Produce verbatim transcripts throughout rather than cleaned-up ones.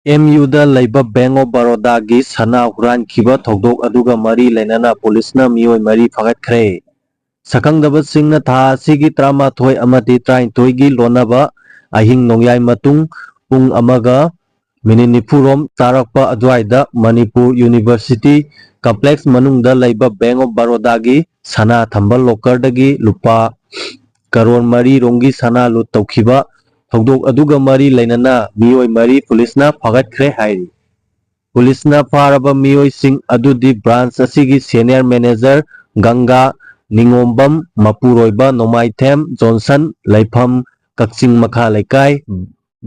M ꯌꯨꯗ ꯂꯩꯕ Bank of Barodaꯒꯤ ꯁꯅꯥ ꯍꯨꯔꯥꯟꯈꯤꯕ ꯊꯧꯗꯣꯛ ꯑꯗꯨꯒ ꯃꯔꯤ ꯂꯩꯅꯅ ꯄꯨꯂꯤꯁꯅ ꯃꯤꯑꯣꯏ ꯃꯔꯤ ꯐꯥꯒꯠꯈ꯭ꯔꯦ꯫ ꯁꯛꯈꯪꯗꯕꯁꯤꯡꯅ ꯊꯥ ꯑꯁꯤꯒꯤ ꯇꯔꯥꯃꯥꯊꯣꯏ ꯑꯃꯗꯤ ꯇꯔꯥꯅꯤꯊꯣꯏꯒꯤ ꯂꯣꯟꯅꯕ ꯑꯍꯤꯡ ꯅꯣꯡꯌꯥꯏ ꯃꯇꯨꯡ ꯄꯨꯡ ꯑꯃꯒ ꯃꯤꯅꯤꯠ ꯅꯤꯐꯨ ꯔꯣꯝ ꯇꯥꯔꯛꯄ ꯑꯗꯨꯋꯥꯏꯗ ꯃꯅꯤꯄꯨꯔ University Complex ꯃꯅꯨꯡꯗ ꯂꯩꯕ Bank of Barodaꯒꯤ ꯁꯅꯥ ꯊꯝꯕ ꯂꯣꯀꯔꯗꯒꯤ ꯂꯨꯄꯥ ꯀꯔꯣꯔ ꯃꯔꯤ ꯔꯣꯝꯒꯤ ꯁꯅꯥ ꯂꯨꯠ ꯇꯧꯈꯤꯕ ꯊꯧꯗꯣꯛ ꯑꯗꯨꯒ ꯃꯔꯤ ꯂꯩꯅꯅ ꯃꯤꯑꯣꯏ ꯃꯔꯤ ꯄꯨꯂꯤꯁꯅ ꯐꯥꯒꯠꯈ꯭ꯔꯦ ꯍꯥꯏꯔꯤ꯫ ꯄꯨꯂꯤꯁꯅ ꯐꯥꯔꯕ ꯃꯤꯑꯣꯏꯁꯤꯡ ꯑꯗꯨꯗꯤ branch ꯑꯁꯤꯒꯤ senior manager ꯒꯪꯒꯥ ꯅꯤꯉꯣꯝꯕꯝ, ꯃꯄꯨꯔꯣꯏꯕ ꯅꯣꯡꯃꯥꯏꯊꯦꯝ ꯖꯣꯟꯁꯟ, ꯂꯩꯐꯝ ꯀꯛꯆꯤꯡ ꯃꯈꯥ ꯂꯩꯀꯥꯏ,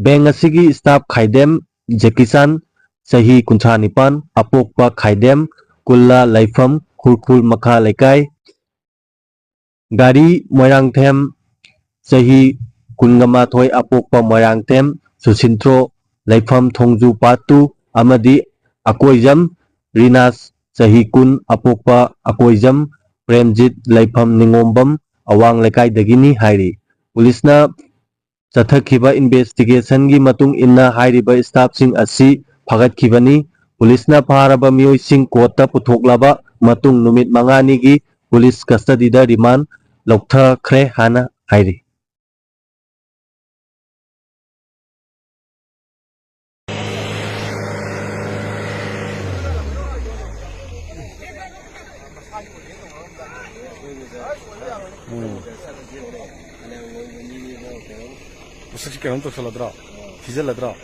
bank ꯑꯁꯤꯒꯤ staff ꯈꯥꯏꯗꯦꯝ ꯖꯦꯀꯤꯆꯥꯟ, ꯆꯍꯤ ꯀꯨꯟꯊ꯭ꯔꯥ ꯅꯤꯄꯥꯟ, ꯑꯄꯣꯛꯄ ꯈꯥꯏꯗꯦꯝ ꯀꯨꯜꯂꯥ, ꯂꯩꯐꯝ ꯈꯨꯔꯈꯨꯜ ꯃꯈꯥ ꯂꯩꯀꯥꯏ, ꯒꯥꯔꯤ ꯃꯣꯏꯔꯥꯡꯊꯦꯝ, ꯆꯍꯤ ꯀꯨꯟꯒ ꯃꯥꯊꯣꯏ, ꯑꯄꯣꯛꯄ ꯃꯣꯏꯔꯥꯡꯊꯦꯝ ꯁꯨꯁꯤꯟꯇ꯭ꯔꯣ, ꯂꯩꯐꯝ ꯊꯣꯡꯖꯨ part two, ꯑꯃꯗꯤ ꯑꯀꯣꯏꯖꯝ ꯔꯤꯅꯥꯁ, ꯆꯍꯤ ꯀꯨꯟ, ꯑꯄꯣꯛꯄ ꯑꯀꯣꯏꯖꯝ ꯄ꯭ꯔꯦꯝꯖꯤꯠ, ꯂꯩꯐꯝ ꯅꯤꯉꯣꯝꯕꯝ ꯑꯋꯥꯡ ꯂꯩꯀꯥꯏꯗꯒꯤꯅꯤ ꯍꯥꯏꯔꯤ꯫ ꯄꯨꯂꯤꯁꯅ ꯆꯠꯊꯈꯤꯕ investigationꯒꯤ ꯃꯇꯨꯡ ꯏꯟꯅ ꯍꯥꯏꯔꯤꯕ staffꯁꯤꯡ ꯑꯁꯤ ꯐꯥꯒꯠꯈꯤꯕꯅꯤ꯫ ꯄꯨꯂꯤꯁꯅ ꯐꯥꯔꯕ ꯃꯤꯑꯣꯏꯁꯤꯡ courtꯇ ꯄꯨꯊꯣꯛꯂꯕ ꯃꯇꯨꯡ ꯅꯨꯃꯤꯠ ꯃꯉꯥꯅꯤꯒꯤ police custodyꯗ remand ꯂꯧꯊꯈ꯭ꯔꯦ ꯍꯥꯏꯅ ꯍꯥꯏꯔꯤ꯫ ꯎꯝ꯫ ꯃꯁꯛꯁꯤ ꯀꯩꯅꯣꯝ ꯇꯧꯁꯜꯂꯗ꯭ꯔꯣ? ꯊꯤꯖꯜꯂꯗ꯭ꯔꯣ?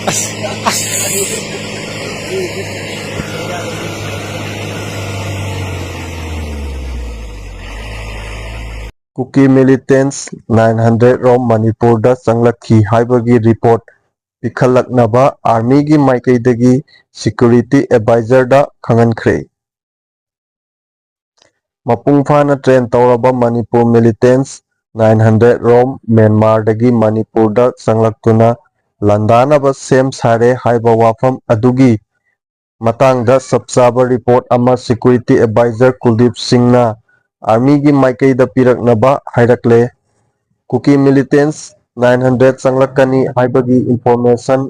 ꯑꯁ, ꯑꯁ꯫ ꯀꯨꯀꯤ militants nine hundred ꯔꯣꯝ ꯃꯅꯤꯄꯨꯔꯗ ꯆꯪꯂꯛꯈꯤ ꯍꯥꯏꯕꯒꯤ report ꯄꯤꯈꯠꯂꯛꯅꯕ armyꯒꯤ ꯃꯥꯏꯀꯩꯗꯒꯤ security advisorꯗ ꯈꯪꯍꯟꯈ꯭ꯔꯦ꯫ ꯃꯄꯨꯡ ꯐꯥꯅ train ꯇꯧꯔꯕ ꯃꯅꯤꯄꯨꯔ militants nine hundred ꯔꯣꯝ ꯃ꯭ꯌꯥꯟꯃꯥꯔꯗꯒꯤ ꯃꯅꯤꯄꯨꯔꯗ ꯆꯪꯂꯛꯇꯨꯅ ꯂꯥꯟꯗꯥꯅꯕ ꯁꯦꯝ ꯁꯥꯔꯦ ꯍꯥꯏꯕ ꯋꯥꯐꯝ ꯑꯗꯨꯒꯤ ꯃꯇꯥꯡꯗ ꯆꯞ ꯆꯥꯕ ꯔꯤꯄꯣꯔꯠ ꯑꯃ ꯁꯦꯀ꯭ꯌꯨꯔꯤꯇꯤ ꯑꯦꯗꯚꯥꯏꯖꯔ ꯀꯨꯜꯗꯤꯞ ꯁꯤꯡꯅ ꯑꯥꯔꯃꯤꯒꯤ ꯃꯥꯏꯀꯩꯗ ꯄꯤꯔꯛꯅꯕ ꯍꯥꯏꯔꯛꯂꯦ꯫ ꯀꯨꯀꯤ ꯃꯤꯂꯤꯇꯦꯟꯁ ꯅꯥꯏꯟ ꯍꯟꯗ꯭ꯔꯦꯠ ꯆꯪꯂꯛꯀꯅꯤ ꯍꯥꯏꯕꯒꯤ ꯏꯟꯐꯣꯔꯃꯦꯁꯟ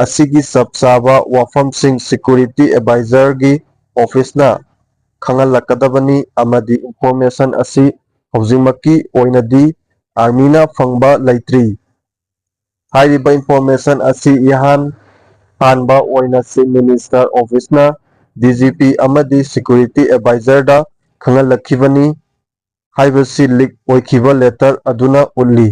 ꯑꯁꯤꯒꯤ ꯆꯞ ꯆꯥꯕ ꯋꯥꯐꯝꯁꯤꯡ ꯁꯦꯀ꯭ꯌꯨꯔꯤꯇꯤ ꯑꯦꯗꯚꯥꯏꯖꯔꯒꯤ ꯑꯣꯐꯤꯁꯅ ꯈꯪꯍꯜꯂꯛꯀꯗꯕꯅꯤ ꯑꯃꯗꯤ ꯏꯟꯐꯣꯔꯃꯦꯁꯟ ꯑꯁꯤ ꯍꯧꯖꯤꯛꯃꯛꯀꯤ ꯑꯣꯏꯅꯗꯤ ꯑꯥꯔꯃꯤꯅ ꯐꯪꯕ ꯂꯩꯇ꯭ꯔꯤ꯫ ꯍꯥꯏꯔꯤꯕ ꯏꯟꯐꯣꯔꯃꯦꯁꯟ ꯑꯁꯤ ꯏꯍꯥꯟ ꯍꯥꯟꯕ ꯑꯣꯏꯅ chief minister ꯑꯣꯐꯤꯁꯅ D G P ꯑꯃꯗꯤ ꯁꯦꯀ꯭ꯌꯨꯔꯤꯇꯤ ꯑꯦꯗꯚꯥꯏꯖꯔꯗ ꯈꯪꯍꯜꯂꯛꯈꯤꯕꯅꯤ ꯍꯥꯏꯕꯁꯤ ꯂꯤꯛ ꯑꯣꯏꯈꯤꯕ ꯂꯦꯇꯔ ꯑꯗꯨꯅ ꯎꯠꯂꯤ꯫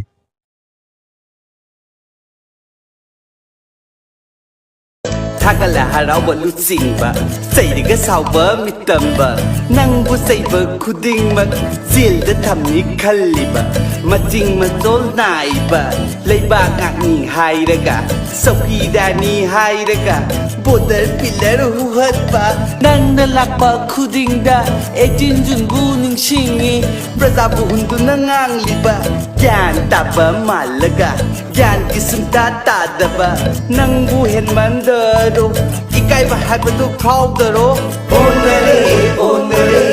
ꯊꯥꯒꯠꯂ ꯍꯔꯥꯎꯕ ꯂꯨꯆꯤꯡꯕ, ꯆꯩꯔꯒ ꯁꯥꯎꯕ ꯃꯤꯇꯝꯕ, ꯅꯪꯕꯨ ꯆꯩꯕ ꯈꯨꯗꯤꯡꯃꯛ ꯖꯦꯜꯗ ꯊꯝꯅꯤ ꯈꯜꯂꯤꯕ, ꯃꯆꯤꯡ ꯃꯆꯣꯜ ꯅꯥꯏꯕ, ꯂꯩꯕꯥꯛ ꯉꯥꯛꯅꯤ ꯍꯥꯏꯔꯒ, ꯆꯧꯀꯤꯗꯥꯔꯅꯤ ꯍꯥꯏꯔꯒ, ꯕꯣꯔꯗꯔ ꯄꯤꯂꯔ ꯍꯨꯍꯠꯄ, ꯅꯪꯅ ꯂꯥꯛꯄ ꯈꯨꯗꯤꯡꯗ ꯑꯩꯠꯇꯤꯟ ꯖꯨꯟꯕꯨ ꯅꯤꯡꯁꯤꯡꯉꯤ, ꯄ꯭ꯔꯖꯥꯕꯨ ꯍꯨꯟꯗꯨꯅ ꯉꯥꯡꯂꯤꯕ, ꯒ꯭ꯌꯥꯟ ꯇꯥꯕ ꯃꯥꯜꯂꯒ ꯒ꯭ꯌꯥꯟꯒꯤ ꯁꯨꯡꯇꯥ ꯇꯥꯗꯕ, ꯅꯪꯕꯨ ꯍꯦꯟꯃꯟꯗꯔꯣ, ꯏꯀꯥꯏꯕ ꯍꯥꯏꯕꯗꯨ ꯐꯥꯎꯗꯔꯣ? ꯑꯣꯟꯅꯔꯦ, ꯑꯣꯟꯅꯔꯦ,